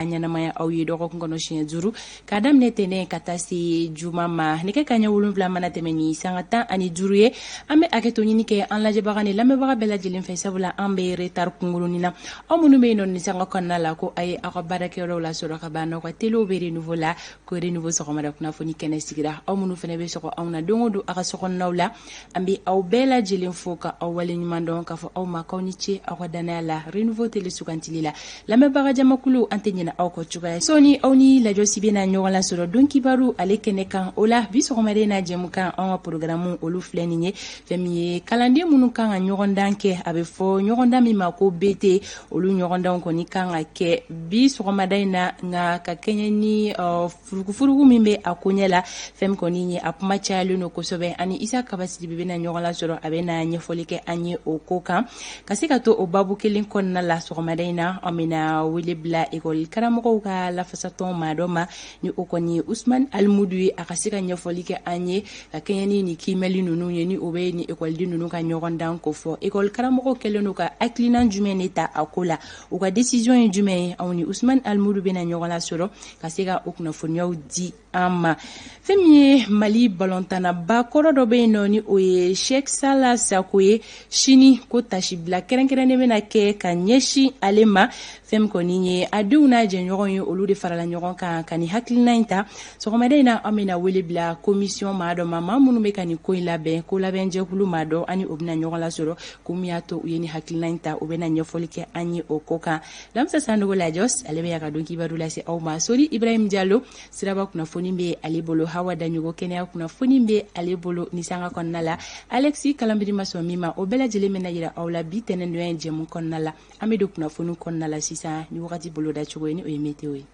Ɲɛnamaya aw ye dɔgɔkun kɔnɔ siɲɛ 5 k'a daminɛ tɛnɛn ka taa se juma ma. Nɛgɛ kanɲɛ 7 mana tɛmɛ ni sanga 15 ye, an bɛ hakɛto ɲini kɛ an lajɛbaga ni lamɛnbaga bɛɛ lajɛlen fɛ, sabula an bɛ retard kunkurunin na. Aw minnu bɛ yen nɔ nin sanga kɔnɔna la, ko a ye aw ka baarakɛyɔrɔw lasɔrɔ ka ban, n'aw ka telew bɛ Renouveau la, ko Renouveau sɔgɔmada kunnafoni kɛnɛ sigira. Aw minnu fana bɛ sɔgɔ anw na don o don aw ka sokɔnɔnaw la, an bɛ aw bɛɛ lajɛlen fo ka aw waleɲuman dɔn, k'a fɔ aw ma k'aw ni ce aw ka danaya la Renouveau tele sugantili la. Lamɛnbaga jamakulu, an tɛ ɲinɛ aw kɔ cogoya. Sɔɔni aw ni Lajɔsi bɛna ɲɔgɔn lasɔrɔ don kibaru ale kɛnɛ kan. O la bi sɔgɔmada in na jɛmukan, anw ka programme olu filɛ nin ye. Fɛn min ye kalanden minnu kan ka ɲɔgɔndan kɛ, a bɛ fɔ ɲɔgɔndan min ma ko BT, olu ɲɔgɔndanw kɔni kan ka kɛ bi sɔgɔmada in na, nka ka kɛɲɛ ni furugufurugu min bɛ a koɲɛ la, fɛn min kɔni ye a kuma cayalen don kosɛbɛ. Ani Isa Kaba Sidibe bɛna ɲɔgɔn lasɔrɔ, a bɛna ɲɛfɔli kɛ an ye o ko kan. Ka se ka to o babu kelen kɔnɔna la, sɔgɔmada in na an bɛna wele bila ekɔli karamɔgɔw ka lafasatɔn maa dɔ ma, ni o kɔni ye Usman Alimudu ye, a ka se ka ɲɛfɔli kɛ an ye ka kɛɲɛ ni nin kiimɛli ninnu ye, ni o bɛ ni ekɔliden ninnu ka ɲɔgɔndan kofɔ. Ekɔli karamɔgɔw kɛlen don ka hakilina jumɛn de ta a ko la, u ka décision ye jumɛn ye? Anw ni Usman Alimudu bɛna ɲɔgɔn lasɔrɔ ka se ka o kunnafoniyaw di an ma. Fɛn min ye Mali balɔntannaba kɔrɔ dɔ bɛ yen nɔ, ni o ye Sheikh Salah Sako ye, sini ko tasibila kɛrɛnkɛrɛnnen bɛna kɛ ka ɲɛsin ale ma. Fɛn min kɔni ye a denw n'a jɛɲɔgɔn ye, olu de farala ɲɔgɔn kan ka nin hakilina in ta. Sɔgɔmada in na an bɛna wele bila commission maa dɔ ma, maa minnu bɛ ka nin ko in labɛn, ko labɛnjɛkulu maa dɔ, ani o bɛna ɲɔgɔn lasɔrɔ. Ko min y'a to u ye nin hakilina in ta, u bɛna ɲɛfɔli kɛ an ye o ko kan. Lamisa Sanogo Lajɔs, ale bɛ yan ka don kibaru lase aw ma. Sori Ibrahim Jalo, siraba kunnafoni bɛ ale bolo. Hawa Daɲogo, kɛnɛya kunnafoni bɛ ale bolo ni sanga kɔnɔna la. Alexis Kalambiri ma sɔn min ma, o bɛɛ lajɛlen bɛna yira aw la bi tɛnɛndonya jɛmu kɔnɔna la. An bɛ don kunnafoni kɔnɔna la sisan ni wagati boloda cogo ye, ni o ye météo ye.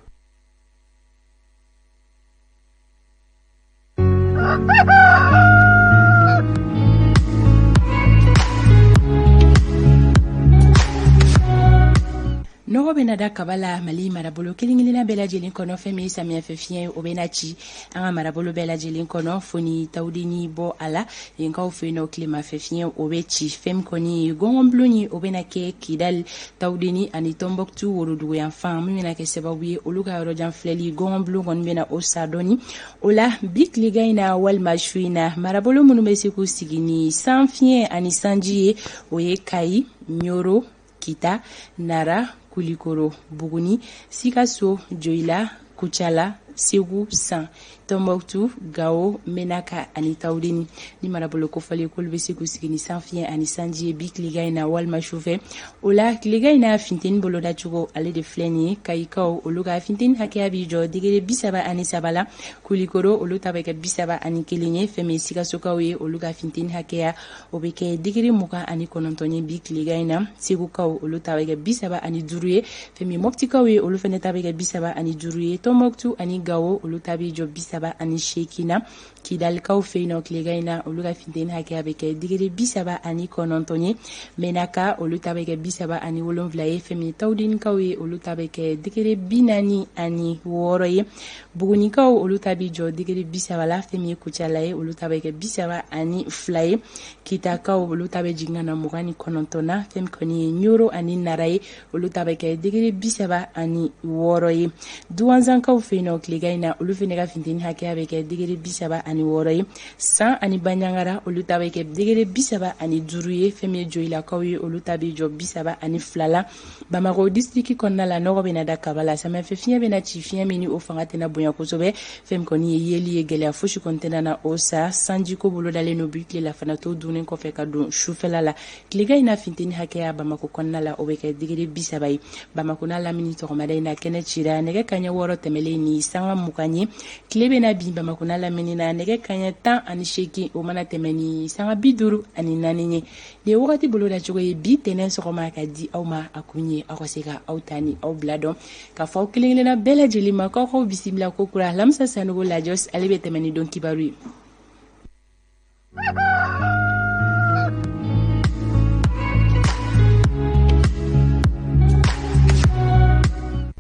Nɔgɔ bɛna da kaba la Mali marabolo kelen-kelenna bɛɛ lajɛlen kɔnɔ. Fɛn min ye samiyɛfɛ fiɲɛ ye, o bɛna ci an ka marabolo bɛɛ lajɛlen kɔnɔ, fo ni Tawudeni bɔ a la. Yenkaw fɛ yen nɔ, tilemafɛ fiɲɛ o bɛ ci. Fɛn min kɔni ye gɔngɔnbulon ye, o bɛna kɛ Kidali, Tawudeni ani Tɔnbɔkutu woroduguyanfan, min bɛna kɛ sababu ye olu ka yɔrɔjan filɛli gɔngɔnbulon kɔni bɛna o sa dɔɔni. O la bi tilegan in na walima su in na, marabolo minnu bɛ se k'u sigi ni sanfiɲɛ ani sanji ye, o ye Kayi, Ɲoro, Kita, Nara, Kulikoro, Buguni, Sikaso, Joyila, Kucala, Segu, San, Tɔnbɔkutu, Gawo, Menaka ani Tawudeni. Ni marabolo kofɔlen k'olu bɛ se k'u sigi ni sanfiɲɛ ani sanji ye bi tilegan in na walima sufɛ. O la tilegan in na funteni bolodacogo ale de filɛ nin ye. Kayikaw, olu ka funteni hakɛya b'i jɔ degré 33 la. Kulikoro, olu ta bɛ kɛ 31 ye. Fɛn min ye Sikasokaw ye, olu ka funteni hakɛya o bɛ kɛ degré 29 ye bi tilegan in na. Segukaw, olu ta bɛ kɛ 35 ye. Fɛn min ye Mɔptikaw ye, olu fana ta bɛ kɛ 35 ye. Tɔnbɔkutu ani Gawo, olu ta bɛ jɔ 38 na. Kidalikaw fɛ yen nɔ tilegan in na, olu ka funteni hakɛya bɛ kɛ degré 39 ye. Menaka, olu ta bɛ kɛ 37 ye. Fɛn min ye Tawudenikaw ye, olu ta bɛ kɛ degré 46 ye. Bugunikaw, olu ta bɛ jɔ degré 30 la. Fɛn min ye Kucala ye, olu ta bɛ kɛ 32 ye. Kitakaw, olu ta bɛ jigin ka na 29 na. Fɛn min kɔni ye Ɲoro ani Nara ye, olu ta bɛ kɛ degré 36 ye. Duwanzankaw fɛ yen nɔ tilegan in na, olu fana ka funteni hakɛya bɛ kɛ degré 36 ye. San ani Banjagara, olu ta bɛ kɛ degré 35 ye. Fɛn min ye Joyilakaw ye, olu ta bɛ jɔ 32 la. Bamakɔ distriki kɔnɔna la, nɔgɔ bɛna da kaba la. Samiyɛfɛ fiɲɛ bɛna ci, fiɲɛ min ni o fanga tɛna bonya kosɛbɛ. Fɛn min kɔni ye yeli ye, gɛlɛya fosi kɔni tɛna na o sa. Sanjiko bolodalen don bi tilelafana to dunnen kɔfɛ ka don sufɛla la. Tilegan in na funteni hakɛya Bamakɔ kɔnɔna la, o bɛ kɛ degré 30 ye. Bamakɔ n'a lamini sɔgɔmada in na kɛnɛ cira nɛgɛ kanɲɛ 6 tɛmɛlen ni sanga 20 ye. Tile bɛna bin Bamakɔ n'a lamini na nɛgɛ kanɲɛ 18, o mana tɛmɛ ni sanga 54 ye. Nin ye wagati bolodacogo ye bi tɛnɛn sɔgɔma ka di aw ma. A kun ye aw ka se ka aw ta ni aw bila dɔn, ka fɔ aw kelen-kelenna bɛɛ lajɛlen ma k'aw k'aw bisimila ko kura. Lamisa Sanogo Lajɔs, ale bɛ tɛmɛ ni don kibaru ye.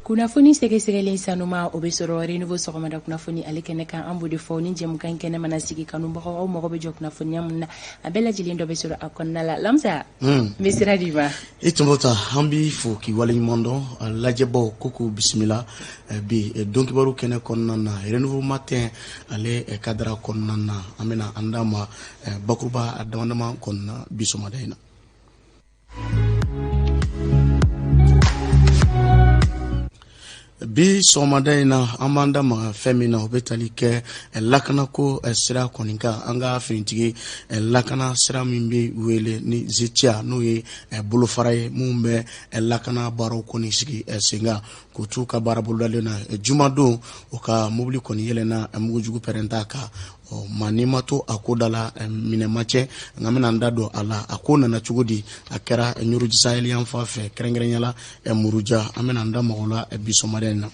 Kunnafoni sɛgɛsɛgɛlen sanuma, o bɛ sɔrɔ Renouveau sɔgɔmada kunnafoni ale kɛnɛ kan. An b'o de fɔ, ni jɛmukan kɛnɛ mana sigi, kanubagaw, aw mago bɛ jɔ kunnafoniya mun na, a bɛɛ lajɛlen dɔ bɛ sɔrɔ a kɔnɔna la. Lamsa, n bɛ sira di ma. I tun ta, an b'i fo k'i waleɲuman dɔn. Lajɛbaw ko k'u bisimila bi donkibaru kɛnɛ kɔnɔna na, Renouveau Matin ale cadre kɔnɔna na. An bɛna an da ma bakuruba dama dama kɔnɔna bi sɔgɔmada in na. Bi sɔgɔmada in na, an b'an da maga fɛn min na, o bɛ tali kɛ lakanako sira kɔni kan. An ka finitigi lakana sira min bɛ wele ni Zetia, n'o ye bolofara ye mun bɛ lakana baaraw kɔni sigi sen kan, k'u t'u ka baara bolodalen na, jumadon o ka mobili kɔni yɛlɛnna mugujugu pɛrɛnta kan. Ɔ maa n'i ma to a ko da la, minɛ ma cɛ. Nka n bɛna n da don a la, a ko nana cogo di, a kɛra Ɲoro Sahel yan fan fɛ, kɛrɛnkɛrɛnya la Muruja. An bɛna n da maga o la bi sɔgɔmada in na.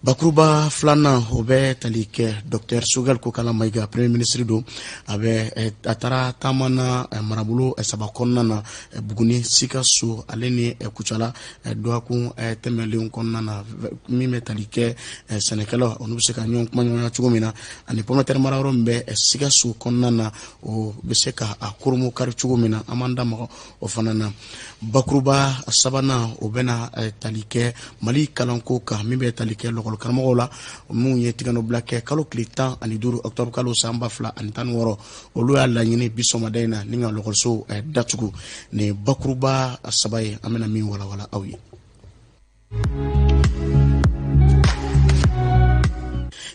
Bakuruba filanan, o bɛ tali kɛ Dr Choguel Kokalla Maïga, premier ministre don. A bɛ a taara taama na marabolo saba kɔnɔna na, Buguni, Sikaso ale ni Kucala, dɔgɔkun tɛmɛnlen kɔnɔna na, min bɛ tali kɛ sɛnɛkɛlaw olu bɛ se ka ɲɔgɔn kuma ɲɔgɔnya cogo min na, ani pomme de terre mara yɔrɔ min bɛ Sikaso kɔnɔna na, o bɛ se ka a koromo kari cogo min na. An b'an da maga o fana na. Bakuruba sabanan, o bɛna tali kɛ Mali kalanko kan, min bɛ tali kɛ lɔkɔlikaramɔgɔw la minnu ye tigɛnɔbila kɛ kalo tile 15 octobre kalo san 2016. Olu y'a laɲini bi sɔgɔmada in na ni ka lɔkɔlisow datugu. Nin bakuruba saba ye, an bɛna min walawala aw ye.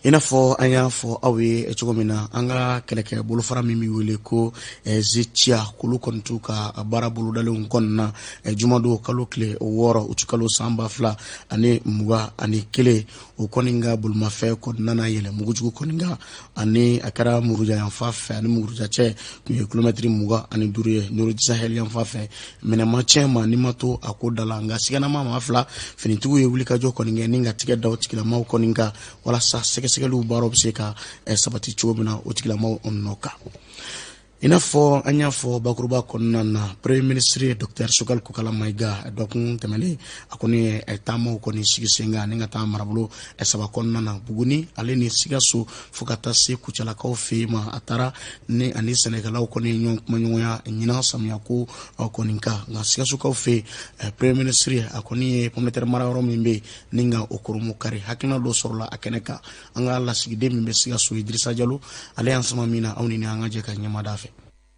I n'a fɔ an y'a fɔ aw ye cogo min na, an ka kɛlɛkɛ bolofara min bɛ wele ko Zetia, k'olu kɔni t'u ka baara bolodalenw kɔnɔna jumadon kalo tile 6 uti kalo san 2021, o kɔni ka bolimafɛn kɔni nana yɛlɛ mugujugu kɔni kan, ani a kɛra Muruja yanfan fɛ. Ani Muruja cɛ tun ye kilomɛtiri 25 ye, Ɲoro Sahel yanfan fɛ. Minɛ ma tiɲɛ, ma ni ma to a ko da la, nka siganama maa fila, finitigiw ye wulikajɔ kɔni kɛ ni ka tigɛ da o tigilamaw kɔni kan, walasa sɛgɛsɛgɛliw baaraw bɛ se ka sabati cogo min na o tigilamaw nɔ kan. I n'a fɔ an y'a fɔ bakuruba kɔnɔna na, premier ministre Dr Choguel Kokalla Maïga, dɔgɔkun tɛmɛnen, a kɔni ye taamaw kɔni sigi sen kan ni ka taa marabolo saba kɔnɔna na, Buguni ale ni Sikaso, fo ka taa se Kucalakaw fɛ yen ma. A taara ni ani sɛnɛkɛlaw kɔni ye ɲɔgɔn kumaɲɔgɔnya ɲinan samiyako kɔni kan. Nka Sikasokaw fɛ yen, premier ministre a kɔni ye pomme de terre mara yɔrɔ min bɛ yen ni ka o koromo kari. Hakilina dɔ sɔrɔla a kɛnɛ kan. An ka lasigiden min bɛ Sikaso, Idrissa Diallo, ale y'an sama min na, aw ni an ka jɛ ka ɲɛmada fɛ.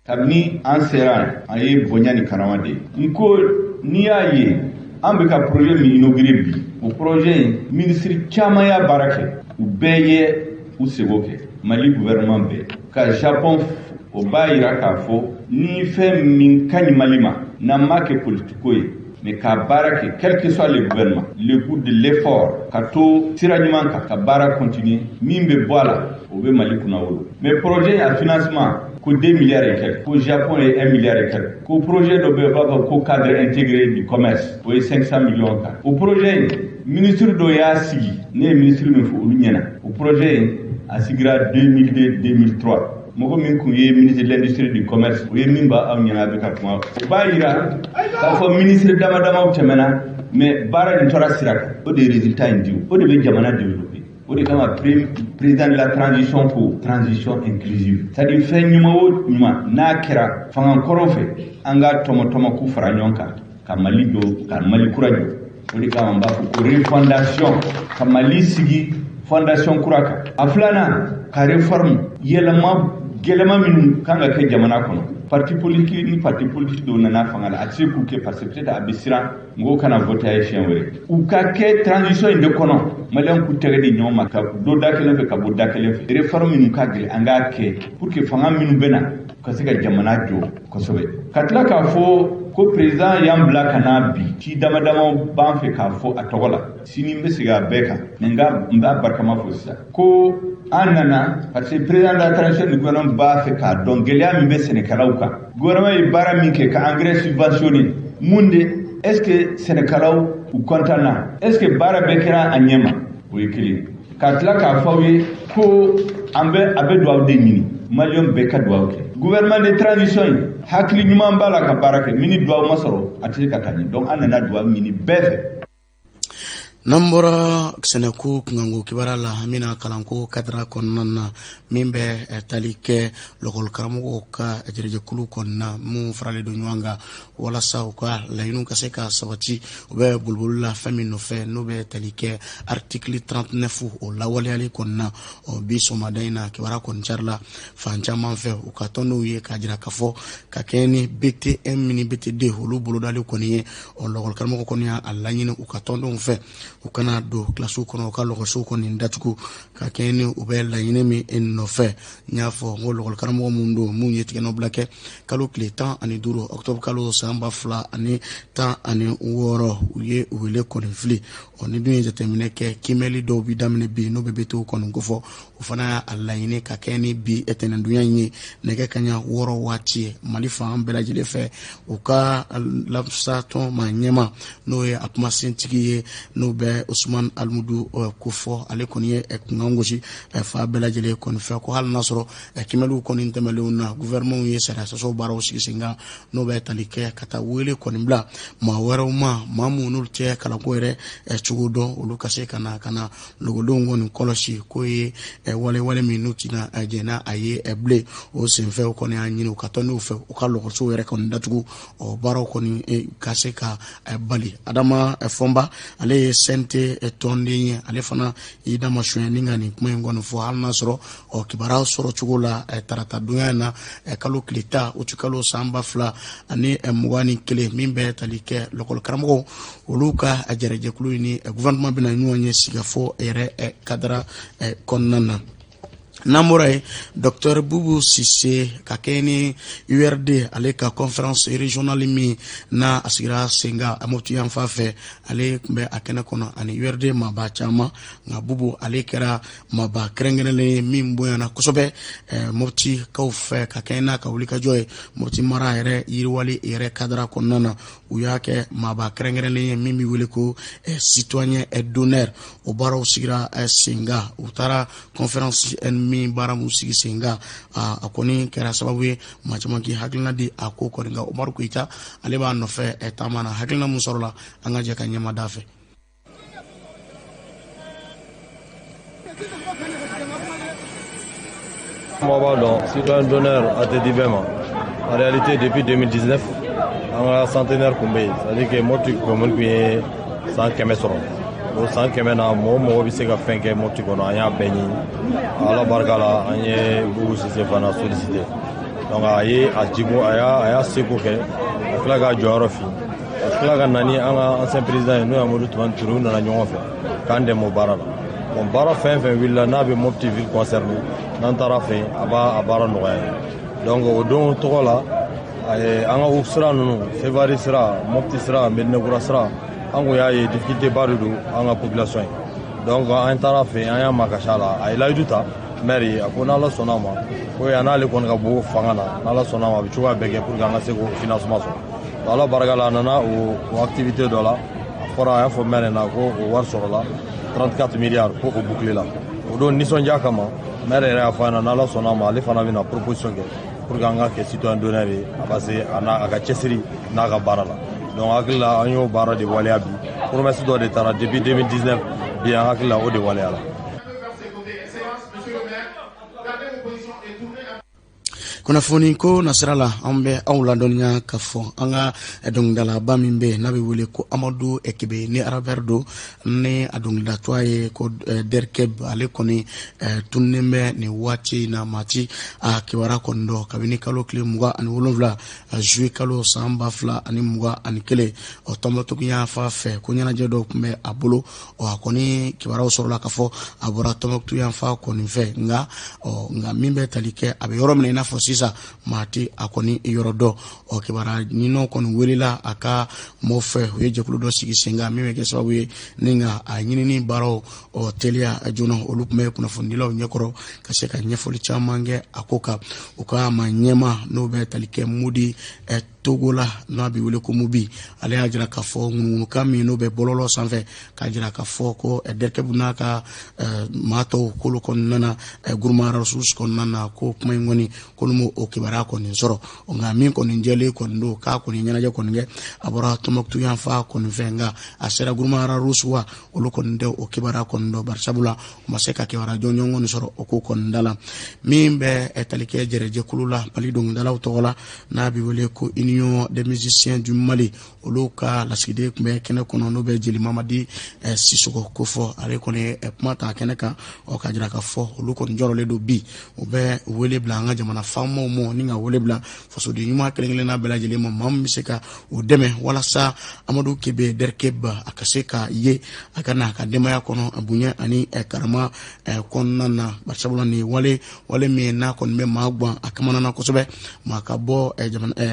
Kabini an sera, an ye bonya ni karama de ye. N ko n'i y'a ye an bɛ ka projet min inauguré bi, o projet in, ministre caman y'a baara kɛ, u bɛɛ ye u seko kɛ, Mali gouvernement bɛɛ ka Japon. O b'a yira k'a fɔ ni fɛn min ka ɲi Mali ma, n'an m'a kɛ politiko ye, mais ka baara kɛ, quel que soit le gouvernement, le goût de l'effort, ka to sira ɲuman kan, ka baara continuer, min bɛ bɔ a la, o bɛ Mali kunna wolo. Mais projet a financement ko 2 milliards et quelques, ko Japon ye 1 milliard et quelques, ko projet dɔ bɛ yen, u b'a fɔ ko cadre intégré du commerce, o ye 500 millions kan. O projet in, ministre dɔ y'a sigi, ne ye ministre min fɔ olu ɲɛna, o projet in a sigira 2002 2003. Mɔgɔ min kun ye ministre de l'Industrie, du Commerce, o ye min b'a aw ɲɛna, a bɛ ka kuma, o b'a yira k'a fɔ ministre dama damaw tɛmɛna, mais baara nin tora sira kan. O de ye résultat in di, o de bɛ jamana développer. O de kama président de la transition ko transition inclusive, c'est à dire fɛn ɲuman o ɲuman n'a kɛra fanga kɔrɔ fɛ, an ka tɔmɔ tɔmɔ k'u fara ɲɔgɔn kan ka Mali jɔ, ka Mali kura jɔ. O de kama n b'a fɔ ko refondation, ka Mali sigi fondation kura kan. A filanan, ka réforme, yɛlɛma gɛlɛma minnu kan ka kɛ jamana kɔnɔ. Parti politique ni parti politique dɔw nana fanga la, a tɛ se k'u kɛ parce que peut-être a bɛ siran mɔgɔw kana voter a ye siɲɛ wɛrɛ. U ka kɛ transition in de kɔnɔ, maliyɛn k'u tɛgɛ di ɲɔgɔn ma, ka don da kelen fɛ, ka bɔ da kelen fɛ. Réforme minnu ka gɛlɛn, an k'a kɛ pour que fanga minnu bɛ na ka se ka jamana jɔ kosɛbɛ. Ka tila k'a fɔ ko président y'an bila ka na bi, ci dama dama b'an fɛ k'a fɔ a tɔgɔ la. Sini n bɛ segin a bɛɛ kan, mais n b'a barikama fɔ sisan ko an nana parce que président de la transition du gouvernement b'a fɛ k'a dɔn gɛlɛya min bɛ sɛnɛkɛlaw kan, gouvernement ye baara min kɛ ka engrais subventionné mun de, est ce que sɛnɛkɛlaw u content na, est ce que baara bɛɛ kɛra a ɲɛ ma. O ye kelen. Ka tila k'a fɔ aw ye ko an bɛ a bɛ duwawu de ɲini, maliyɛn bɛɛ ka duwawu kɛ. Gouvernement de transition in, hakili ɲuman b'a la ka baara kɛ, min ni duwawu ma sɔrɔ, a tɛ se ka taa ɲɛ. Donc an nana duwawu ɲini bɛɛ fɛ. N'an bɔra sɛnɛko kunkanko kibaruya la, an bɛna kalanko kadara kɔnɔna na, min bɛ tali kɛ lɔkɔlikaramɔgɔw ka jɛrɛjɛkulu kɔnɔna minnu faralen don ɲɔgɔn kan walasa u ka laɲiniw ka se ka sabati. U bɛ boliboli la fɛn min nɔfɛ, n'o bɛ tali kɛ article 39, o lawaleyali kɔnɔna. Ɔ bi sɔgɔmada in na, kibaruya kɔni carila fan caman fɛ u ka tɔndenw ye k'a jira k'a fɔ ka kɛɲɛ ni BT1 ni BT2, olu bolodali kɔni ye. Ɔ lɔkɔlikaramɔgɔ kɔni y'a laɲini u ka tɔndenw fɛ, u kana don kilasiw kɔnɔ, u ka lɔgɔsow kɔni datugu, ka kɛɲɛ ni u bɛ laɲini min nɔfɛ. N y'a fɔ n ko lɔgɔlikaramɔgɔ minnu don, mun ye tigɛnɔbila kɛ kalo tile 15 octobre kalo san 2016, u ye wele kɔni fili. Ɔ ni dun ye jateminɛ kɛ, kiimɛli dɔw bi daminɛ bi, n'o bɛ BTw kɔni kofɔ. O fana y'a laɲini ka kɛ ni bi tɛnɛndonya in ye, nɛgɛ kaɲa 6 waati ye, Mali fan bɛɛ lajɛlen fɛ. U ka lasatɔn maa ɲɛma, n'o ye a kumasentigi ye, n'o bɛ Usman Alimudu kofɔ, ale kɔni ye kunkan gosi fa bɛɛ lajɛlen kɔni fɛ ko hali n'a sɔrɔ kiimɛliw kɔni tɛmɛnlenw na, gouvernement ye sariya sɔsɔ baaraw sigi sen kan, n'o bɛ tali kɛ ka taa wele kɔni bila maa wɛrɛw ma, maa minnu n'olu tɛ kalanko yɛrɛ cogo dɔn, olu ka se ka na ka na logodenw kɔni kɔlɔsi, k'o ye wale min n'u tɛna jɛn n'a a ye bilen. O senfɛ, u kɔni y'a ɲini u ka tɔndenw fɛ, u ka lɔgɔsow yɛrɛ kɔni datugu, o baaraw kɔni ka se ka bali. Adama Fɔnba, ale ye CNT tɔnden ye, ale fana y'i dama suɲɛ ni ka nin kuma in kɔni fɔ, hali n'a sɔrɔ ɔ kibaruya sɔrɔ cogo la tarata donya in na, kalo tile 10 uti kalo san 2021, min bɛ tali kɛ lɔkɔlikaramɔgɔw olu ka jɛrɛjɛkulu ni gouvernement bɛna ɲɔgɔn ye sigikafɔ yɛrɛ kadara kɔnɔna na. N'an bɔra yen, docteur Bubu Sise, ka kɛ ni URD ale ka conférence régionale min n'a a sigira sen kan Mopti yan fan fɛ, ale tun bɛ a kɛnɛ kɔnɔ ani URD maaba caman. Nka Bubu ale kɛra maaba kɛrɛnkɛrɛnlen ye min bonyana kosɛbɛ Moptikaw fɛ, ka kɛ n'a ka wulikajɔ ye Mopti mara yɛrɛ yiriwali yɛrɛ kadara kɔnɔna na. U y'a kɛ maaba kɛrɛnkɛrɛnlen ye min bɛ wele ko citoyen d'honneur. O baaraw sigira sen kan. U taara conférence min baara mun sigi sen kan, a kɔni kɛra sababu ye maa caman k'i hakilina di a ko kɔni kan. Umaru Koyita, ale b'a nɔfɛ taama na. Hakilina mun sɔrɔla, an ka jɛ ka ɲɛma da fɛ. Moi, b'a dɔn, citoyen d'honneur a tɛ di bɛɛ ma. En réalité, depuis 2019, an ka centenaire kun bɛ yen, c'est à dire que Mopti commune kun ye san 100 sɔrɔ. O san 100 na, mɔgɔ mɔgɔ bɛ se ka fɛn kɛ Mopti kɔnɔ, an y'a bɛɛ ɲini. Ala barika la, an ye Bubu Sise fana sollicité. Donc a ye a jiko, a y'a seko kɛ, a tila k'a jɔyɔrɔ fin, a tila ka na ni an ka ancien président ye, n'o ye Amadu Tumani Ture. U nana ɲɔgɔn fɛ k'an dɛmɛ o baara la. Bon, baara fɛn fɛn wulila n'a bɛ Mopti ville concerné, n'an taara fɛ yen, a b'a a baara nɔgɔya ye. Donc o don tɔgɔ la, an ka sira ninnu, Sevare sira, Mopti sira, Medinekura sira, an kun y'a ye difficulté ba de don an ka population ye. Donc an taara fɛ yen, an y'a makasi a la, a ye layidu ta maire ye, a ko n'Ala sɔnna a ma, ko yan n'ale kɔni ka bɔ fanga na, n'Ala sɔnna a ma, a bɛ cogoya bɛɛ kɛ pour que an ka se k'o financement sɔrɔ. Ala barika la, a nana o activité dɔ la, a fɔra, a y'a fɔ maire na ko o wari sɔrɔla, 34 milliards, ko o bouclé la. O don nisɔndiya kama, maire yɛrɛ y'a fɔ a ɲɛna, n'Ala sɔnna a ma, ale fana bɛna proposition kɛ pour que an ka kɛ citoyen d'honneur ye, a ka se a n'a a ka cɛsiri n'a ka baara la. Donc hakili la, an y'o baara de waleya bi. Promesse dɔ de taara depuis 2019, bi an hakili la, o de waleya la. Kunnafoni ko nasira la, an bɛ aw ladɔnniya ka fɔ an ka dɔnkilidalaba min bɛ yen n'a bɛ wele ko Amadu Kebe, ni rappeur don, ni a dɔnkilidatɔ ye ko Derkeb, ale kɔni tununnen bɛ nin waati in na. Maa ti a kibaruya kɔni dɔn kabini kalo tile 27 juillet kalo san 2021. Ɔ Tɔnbɔkutu yan fan fɛ, ko ɲɛnajɛ dɔw tun bɛ a bolo. Ɔ a kɔni kibaruyaw sɔrɔla ka fɔ a bɔra Tɔnbɔkutu yan fan kɔni fɛ. Nka ɔ nka min bɛ tali kɛ a bɛ yɔrɔ min na, i n'a fɔ sisan, maa tɛ a kɔni yɔrɔ dɔn. Ɔ kibaruya ɲininaw kɔni welela a ka maaw fɛ, u ye jɛkulu dɔ sigi sen kan min bɛ kɛ sababu ye ni ka a ɲinini baaraw ɔ teliya joona. Olu tun bɛ kunnafonidilaw ɲɛkɔrɔ ka se ka ɲɛfɔli caman kɛ a ko kan. U ka maa ɲɛma, n'o bɛ tali kɛ Modi Togola, n'a bɛ wele ko Mubi, ale y'a jira k'a fɔ ŋunuŋunukan min n'o bɛ bɔlɔlɔ sanfɛ k'a jira k'a fɔ ko Derkeb n'a ka maa tɔw k'olu kɔni nana groupement ressources kɔnɔna na, ko kuma in kɔni k'olu m'o m'o o kibaruya kɔni sɔrɔ. Nka min kɔni jɛlen kɔni don k'a kɔni ɲɛnajɛ kɔni kɛ, a bɔra Tɔnbɔkutu yan fa kɔni fɛ, nka a sera Gourma-Rharous wa, olu kɔni tɛ o kibaruya kɔni dɔn, barisabula u ma se ka kibaruya jɔnjɔn kɔni sɔrɔ o ko kɔni da la. Min bɛ tali kɛ jɛrɛjɛkulu la Mali dɔnkilidalaw tɔgɔ la, n'a bɛ wele ko Union des musiciens du Mali, olu ka lasigiden tun bɛ kɛnɛ kɔnɔ, n'o bɛ Jeli Mamadi Sisɔkɔ kofɔ. Ale kɔni ye kuma ta kɛnɛ kan, ɔ ka jira k'a fɔ olu kɔni jɔrɔlen don bi. U bɛ wele bila an ka jamana faamaw ma, ni ka wele bila fasoden ɲuman kelen kelenna bɛɛ lajɛlen ma, maa min bɛ se ka u dɛmɛ walasa Amadu Kebe Derkeba a ka se ka ye a ka na a ka denbaya kɔnɔ a bonya ani karama kɔnɔna na, barisabula nin wale wale min n'a kɔni bɛ maa gan a kamana na kosɛbɛ. Maa ka bɔ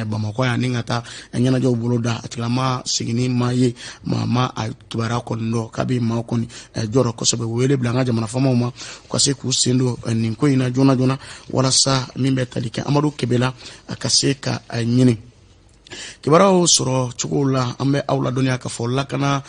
Bamakɔ yan ni ka taa ɲɛnajɛw bolo da, a tigilama seginni ma ye, maa ma a kibaruya kɔni dɔn k'a bɛ maa kɔni jɔrɔ kosɛbɛ. Wele bila an ka jamana faamaw ma, u ka se k'u sen don nin ko in na joona joona, walasa min bɛ tali kɛ Amadu Kebe la, a ka se ka ɲini. Kibaruyaw sɔrɔ cogo la, an bɛ aw ladɔnniya k'a fɔ lakana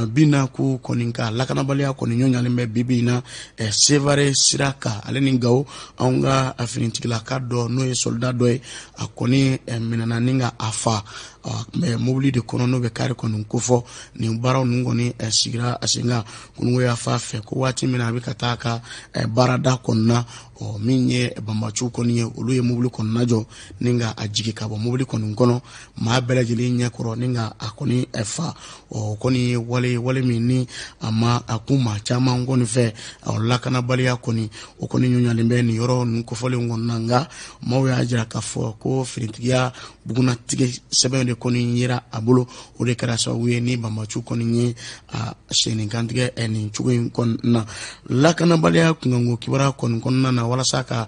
binna ko kɔni ka lakanabaliya kɔni ɲɔɲalen bɛ bibi in na Sevare sira kan, ale ni Gawo. Anw ka finitigilaka dɔ, n'o ye soldat dɔ ye, a kɔni minɛna ni ka a fa, a tun bɛ mobili de kɔnɔ, n'o bɛ kari kɔni kofɔ. Nin baaraw ninnu kɔni sigira a sen kan kununko y'a fa fɛ, ko waati min na a bɛ ka taa a ka baarada kɔnɔna, ɔ min ye banbaciw kɔni ye, olu ye mobili kɔnɔna jɔ ni ka a jigin ka bɔ mobili kɔni kɔnɔ maa bɛɛ lajɛlen ɲɛkɔrɔ, ni ka a kɔni fa. Ɔ kɔni ye wale wale min ni a ma a kun maa caman kɔni fɛ. Ɔ lakanabaliya kɔni, o kɔni ɲɔɲalen bɛ nin yɔrɔ ninnu kofɔlenw kɔnɔna, nka maaw y'a jira k'a fɔ ko finitigiya bugunnatigɛ sɛbɛn de kɔni yera a bolo, o de kɛra sababu ye ni banbaciw kɔni ye a senni kantigɛ nin cogo in kɔnɔna. Lakanabaliya kunkanko kibaruya kɔni kɔnɔna na, walasa ka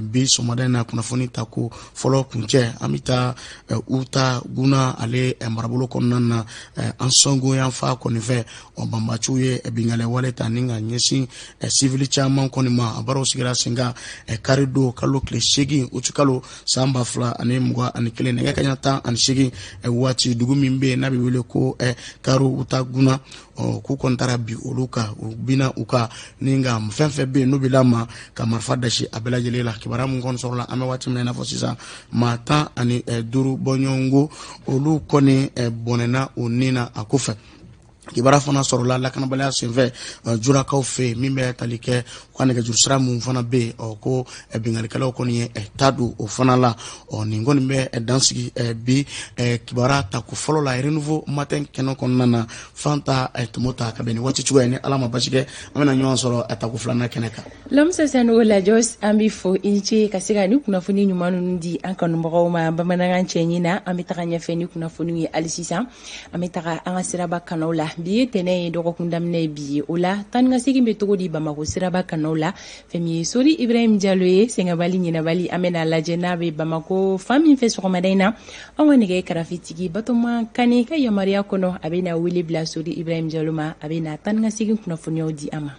bi sɔgɔmada in na kunnafoni ta ko fɔlɔ kuncɛ, an bɛ taa Uta Guna ale marabolo kɔnɔna na, Ansongo yan fa kɔni fɛ. Ɔ banbaciw ye binkanni wale ta ni ka ɲɛsin sivili caman kɔni ma. A baaraw sigira sen kan kari don, kalo tile 8, uti kalo, san 2021, nɛgɛ kaɲa 18 waati, dugu min bɛ yen n'a bɛ wele ko Karo Uta Guna. Ɔ k'u kɔni taara bi olu kan, u binna u kan ni nka fɛn fɛn bɛ yen n'u bɛ lama ka marifa dasi a bɛɛ lajɛlen la. Kibaruya mun kɔni sɔrɔla, an bɛ waati min na i n'a fɔ sisan, maa 15 bɔɲɔgɔnko, olu kɔni bɔnɛna u ni na a ko fɛ. Kibaruya fana sɔrɔla lakanabaliya senfɛ Jurakaw fɛ yen, min bɛ tali kɛ u ka nɛgɛjuru sira mun fana bɛ yen, ɔ ko binkannikɛlaw kɔni ye ta don o fana la. Ɔ nin kɔni bɛ dansigi bi kibaruya tako fɔlɔ la Renouveau Matin kɛnɛ kɔnɔna na. Fanta Tɔmɔta, ka bɛn ni waati cogoya ni Ala ma basi kɛ, an bɛna ɲɔgɔn sɔrɔ tako filanan kɛnɛ kan. Lamisa Sanogo Lajɔs, an b'i fo, i ni ce ka se ka ni kunnafoni ɲuman ninnu di an kanubagaw ma bamanankan cɛɲi na. An bɛ taga ɲɛfɛ ni kunnafoniw ye hali sisan. An bɛ taga an ka siraba kanaw la. Bi ye tɛnɛ ye, dɔgɔkun daminɛ ye bi ye. O la, taa ni ka segin bɛ cogo di Bamakɔ siraba kanaw la? Fɛn min ye Sori Ibrahim Jalo ye, sɛgɛnbali ɲinɛbali, an bɛna lajɛ n'a bɛ Bamakɔ fan min fɛ sɔgɔmada in na. An ka nɛgɛ karafetigi Batoma Kane ka yamaruya kɔnɔ, a bɛna wele bila Sori Ibrahim Jalo ma, a bɛna taa ni ka segin kunnafoniyaw di an ma.